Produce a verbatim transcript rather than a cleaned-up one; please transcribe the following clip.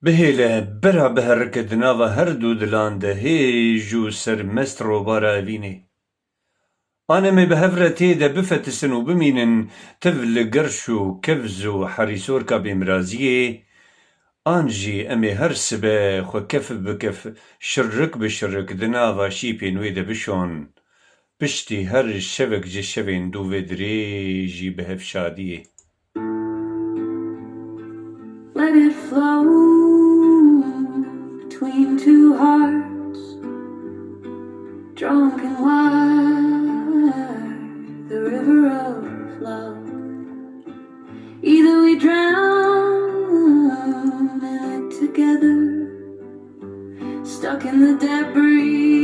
Bihêle, bira biherike di nava her du dilan de hêj û sermest robara evînê. An em ê bi hev re tê de bifetisin û bimînin tiv li gerş û kevz û herîsorka bêmiraziyê, an jî em ê her sibe xwe kef bi kef, şirik bi şirik di nava şîpên wê de bişon. Piştî her şevek ji şevên dû vê dirêjî bi hev şadiyê. Let it flow between two hearts, drunk and wild, the river of love. Either we drown in it together, stuck in the debris.